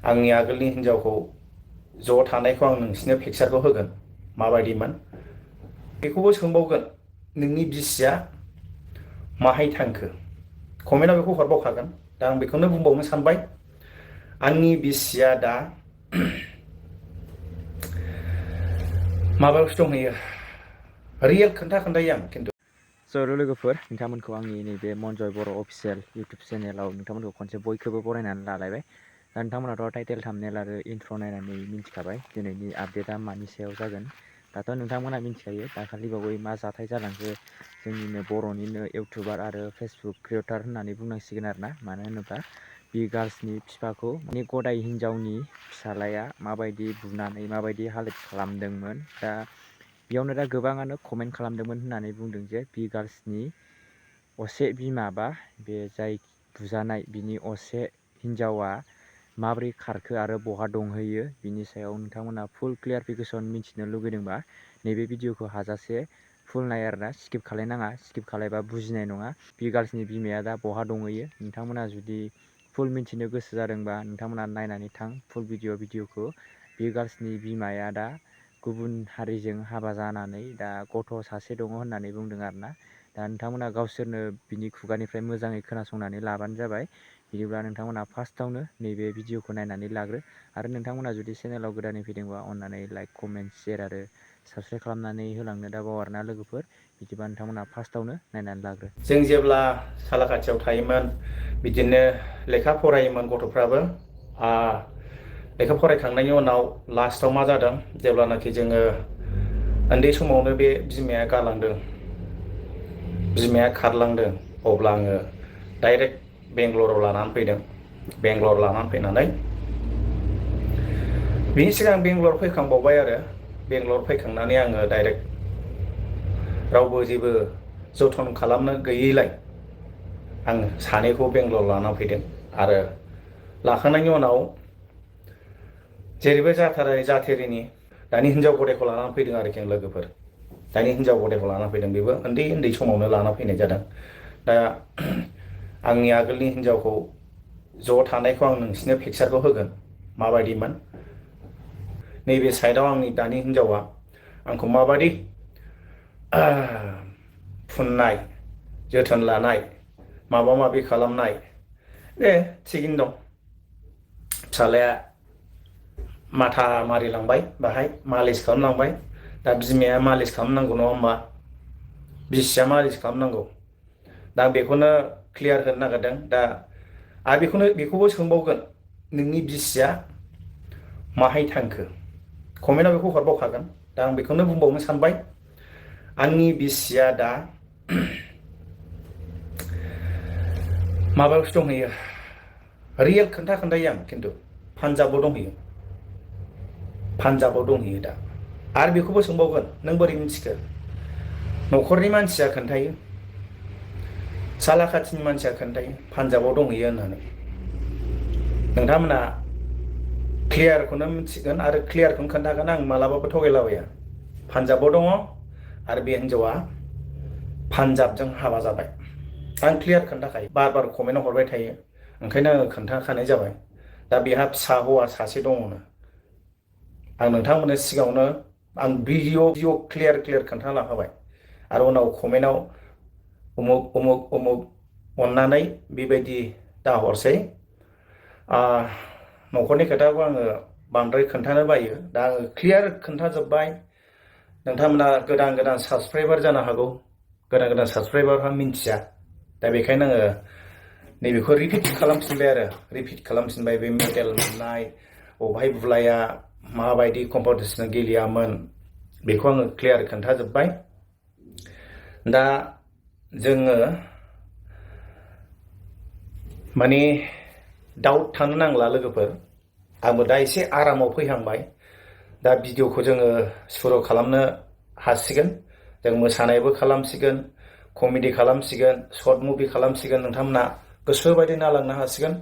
आंनि आगोलनि हिनजावखौ ज' थानायखौ आं नोंसिनो पिक्सारखौ होगोन माबायदिमोन बेखौबो सोंबावगोन नोंनि बिसिया माहाय थांखो कमेन्टआव बेखौ हरबावखागोन दा आं बेखौनो बुंबावनो सानबाय आंनि बिसिया दा माबायावसो दंहैयो रियेल खोन्थायो आं खिन्थु सर लोगोफोर नोंथांमोनखौ आंनि नैबे मनजय बर' अफिसियेल इउटुब चेनेलाव नोंथांमोनखौ खनसे बयखौबो बरायनानै लालायबाय दा नोंथांमोनाथ' टाइटेल थाम्बनेल आरो इन्ट्र' नायनानै मिन्थिखाबाय दिनैनि आपडेटआ मानि सायाव जागोन दाथ' नोंथांमोना मिन्थिखायो दाखालि बावै मा जाथाय जालांखो जोंनिनो बर'निनो इउटुबार आरो फेसबुक क्रिएटर होननानै बुंनांसिगोन आरोना मानो होनोब्ला बि गार्ल्सनि बिफाखौ माने गदाय हिनजावनि फिसालाया माबायदि बुनानै माबायदि हालोद खालामदोंमोन दा बेयावनो दा गोबाङानो कमेन्ट खालामदोंमोन होननानै बुंदों जे बि गार्ल्सनि असे बिमा बा बे जाय बुजानाय बिनि असे हिन्जावा माबोरै खारखो आरो बहा दंहैयो बिनि सायाव नोंथांमोना फुल क्लियारिफिकेसन मिथिनो लुगैदोंबा नैबे भिडिअखौ हाजासे फुल नाय आरोना स्किप खालायनाङा स्किप खालायबा बुजिनाय नङा बि गार्ल्सनि बिमाया दा बहा दंहैयो नोंथांमोना जुदि फुल मिथिनो गोसो जादोंबा नोंथांमोना नायनानै थां फुल भिडिअखौ बि गार्ल्सनि बिमाया दा गुबुन हारिजों हाबा जानानै दा गथ' सासे दङ होननानै बुंदों आरोना दा नोंथांमोना गावसोरनो बिनि खुगानिफ्राय मोजाङै खोनासंनानै लाबानो जाबाय बिदिब्ला नोंथांमोना फार्स्टआवनो नैबे भिडिअखौ नायनानै लाग्रो आरो नोंथांमोना जुदि चेनेलाव गोदानै फैदोंबा अननानै लाइक कमेन्ट शेयार आरो साबस्क्राइब खालामनानै होलांनो दा बावारना लोगोफोर बिदिबा नोंथांमोना फार्स्टआवनो नायनानै लाग्रो। जों जेब्ला सालाकाथियाव थायोमोन बिदिनो लेखा फरायोमोन गथ'फ्राबो लेखा फरायखांनायनि उनाव लास्टआव मा जादों जेब्लानाखि जोङो उन्दै समावनो बे बिमाया गालांदों बिमाया खारलांदों अब्ला आङो डाइरेक्ट बेंगलराव लानानै फैदों बेंगलर लानानै फैनानै बिनि सिगां बेंगलर फैखांबावबाय आरो बेंगलर फैखांनानै आङो डाइरेक्ट रावबो जेबो जथन खालामनो गैयैलाय आं सानैखौ बेंगलर लाना फैदों आरो लाखांनायनि उनाव जेरैबो जाथेरिनि दानि हिनजाव गदायखौ लानानै फैदों आरोखि आं लोगोफोर दानि हिनजाव गदायखौ लाना फैदों बेबो उन्दै समावनो लाना फैनाय जादों दा आंनि आगोलनि हिनजावखौ ज' थानायखौ आं नोंसिनो पिक्सारखौ होगोन माबायदिमोन नैबे साइडआव आंनि दानि हिनजावा आंखौ माबायदि फुननाय जोथोन लानाय माबा माबि खालामनाय दे थिगैनो दं फिसालाया माथा मारिलांबाय बाहाय मालिस खालामलांबाय दा बिमाया मालिस खालामनांगौ नङा होमबा बिसिया मालिस खालामनांगौ दा बेखौनो क्लियार होनो नागिरदों दा आरो बेखौबो सोंबावगोन नोंनि बिसिया माहाय थांखो कमेन्टआव बेखौ हरबावखागोन दा आं बेखौनो बुंबावनो सानबाय आंनि बिसिया दा माबायावसो दंहैयो रियेल खोन्थायो आं खिन्थु पान्जाबाव दंहैयो दा आरो बेखौबो सोंबावगोन नों बोरै मिथिखो न'खरनि मानसिया खोन्थायो सालाकाथिनि मानसिया खोन्थायो पान्जाबाव दंहैयो होननानै नोंथांमोना क्लियारखौनो मिथिगोन आरो क्लियारखौनो खोन्थागोन आं मालाबाबो थगायलाबाया पान्जाबाव दङ आरो बे हिनजावा पान्जाबजों हाबा जाबाय आं क्लियार खोन्थाखायो बार कमेन्टआव हरबाय थायो ओंखायनो आङो खोन्थाखानाय जाबाय दा बेहा फिसा हौवा सासे दङनो आं नोंथांमोननो सिगाङावनो आं भिडिअ क्लियार खोन्थाना लाखाबाय आरो उनाव कमेन्टआव उमुक अननानै बेबायदि दाहरसै न'खरनि खोथाखौ आङो बांद्राय खोन्थानो बायो दा आङो क्लियार खोन्थाजोब्बाय नोंथांमोना गोदान साबसक्राइबार जानो हागौ गोदान साबसक्राइबारहा मिन्थिया दा बेखायनो आङो नैबेखौ रिपिट खालामफिनबाय बे मेडेल मोननाय अबहाय बुलाया माबायदि कम्पिटिसनाव गेलेयामोन बेखौ आङो क्लियार खोन्थाजोब्बाय दा जोङो माने डाउट थानो नांला लोगोफोर आंबो दा एसे आरामाव फैहांबाय दा भिडिअखौ जोङो सुरु खालामनो हासिगोन जों मोसानायबो खालामसिगोन कमेडि खालामसिगोन शर्ट मुभि खालामसिगोन नोंथांमोना गोसोबायदि नायलांनो हासिगोन